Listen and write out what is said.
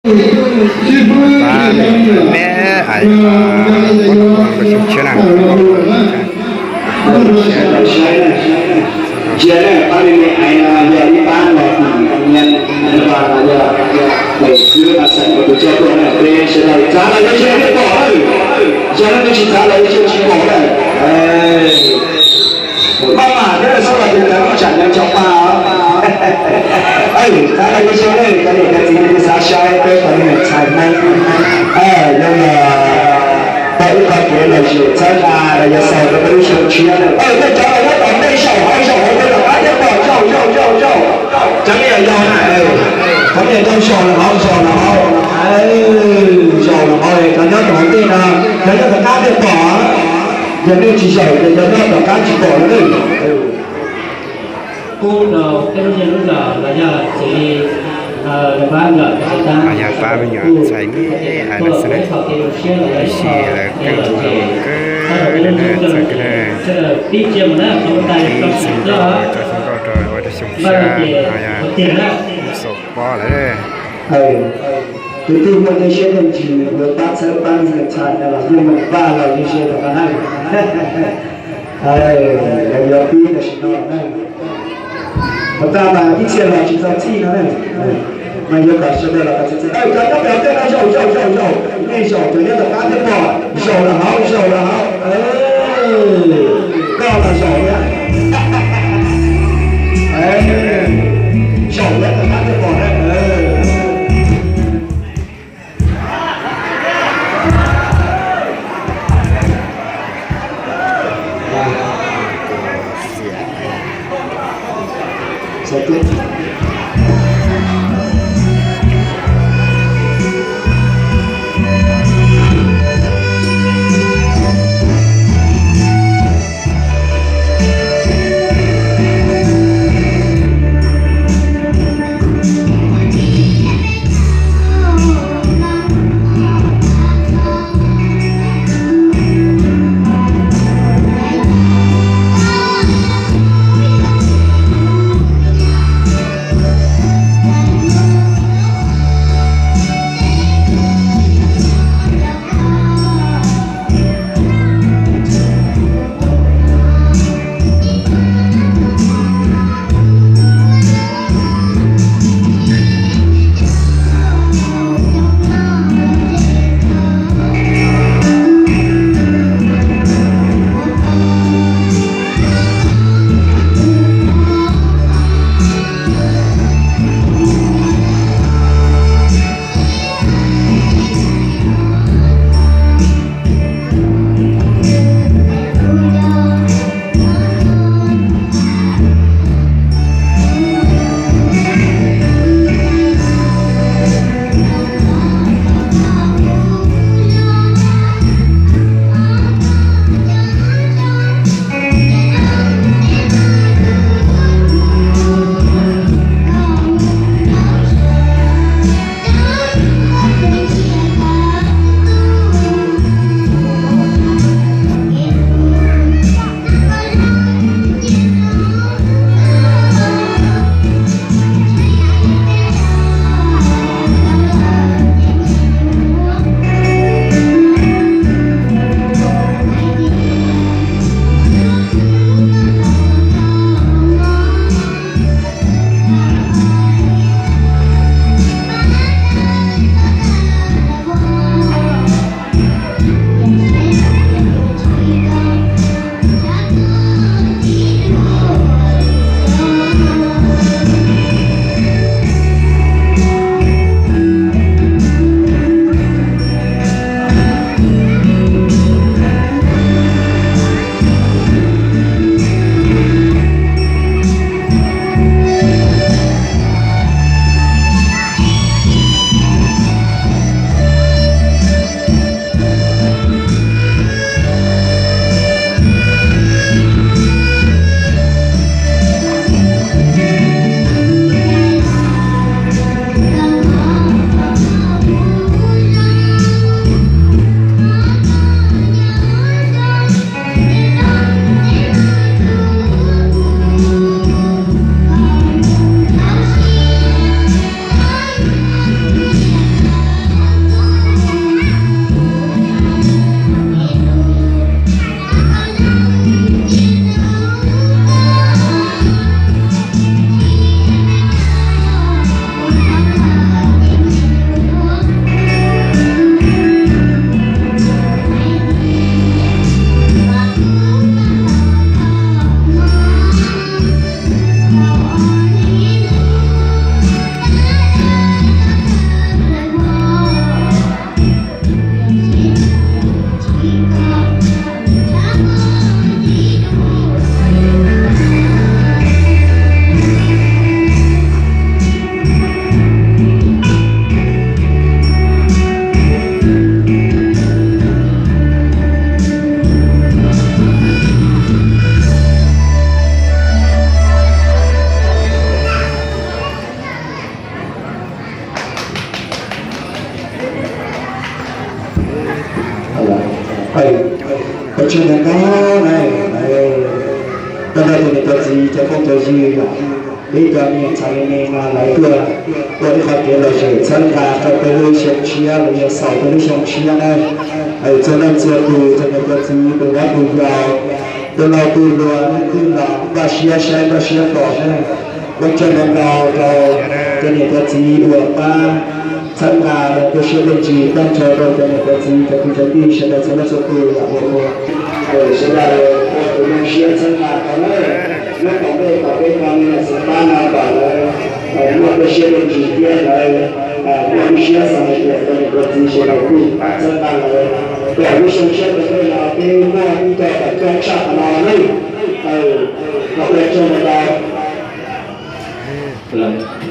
Pab me me, ua xyoo tshiab na. Cia pab me me, yog ib pab los tim Npaas los yog pem xwb, a xeem ua tus coj tuaj na, peb sawv daws txav los yog tsis pom, yog leej twg tsis txav los yog tsis pom na. Maj mam thiab, txhob los tes taw, koj tsam nco nco pab. Txav los yog tsis, cov niam cov txiv nej xav saib peb cov me ntxhais Hmoob, yog los tau ib qho kev lom zem txhawb nqa los yog xaus rau peb lub xyoo tshiab na. Tej cov los nyob tom ntej zaum hauv zaum hauv, tej tom qab thiaj pom, zaum zaum zaum zaum. Cov me nyuam yaus na, cov me nyuam yaus zaum los hauv, zaum los hauv, zaum los hauv, cov nyob tom ntej no, cov nyob tom qab thiaj pom. Yog nej tsis zaum ces cov nyob tom qab tsis pom li. Kuv rau peb lub zej lub zos los yog xws li, los yog pab me nyuam ntxhais me me hais lawm xwb na. Tab sis lawv kawg nkaus kawg li na, txawm kawg na. Ib txhia nkauj rau txhia nkauj rau ua rau xyoo tshiab no yog xaus pob lawm. Tus twg muaj tej siab tej ntsws yuav pab txhawb pab ntxhais ntxhais no los yeej meem pab los yeej siab rov qab na. Lawv yuav pib tam sim no na. Puas tau mas ib txhia los tsis txog txij no na. Mas yuav kom sawv daws los kom txog txij. Cov nyob pem tej no zaum zaum zaum zaum, nej zaum cov nyob tom qab thiaj pom, zaum los hauv, zaum los hauv. Koj los zaum thiab. Zaum nyob tom qab thiaj pom na. Tseem neeg no na, tau nrog cov niam cov txiv cov phooj cov ywg, peb cov me nyuam ntxhais me me no lawv tuaj ua ib qho kev lom zem txhawb nqa rau peb lub xyoo tshiab los yog xaus peb lub xyoo tshiab na. Txhua leej txhua tus, cov niam cov txiv, tus vauv tus yau, tus laus tus hluas, leej twg los npaj siab saib npaj siab tos na. Ua tsaug ntau ntau rau cov niam cov txiv uas pab txhawb nqa, los ua siab dej ntsws tag nrho rau cov niam cov txiv, cov kwv cov tij sawv daws txhua leej txhua tus los ua ua sawv daws ua tus zoo siab txhawb nqa tau na. Nyob tom ntej tom peb cov me nyuam xeem Pab no kom lawv muaj tej siab dej ntsws thiab lawv muaj lub siab xav hais tias cov niam cov txiv sawv daws kuj txhawb nqa lawv kom lub xyoo tshiab tom ntej no peb muaj ib co tawm coj tshaj qhov no na. Ua tsaug ntau ntau.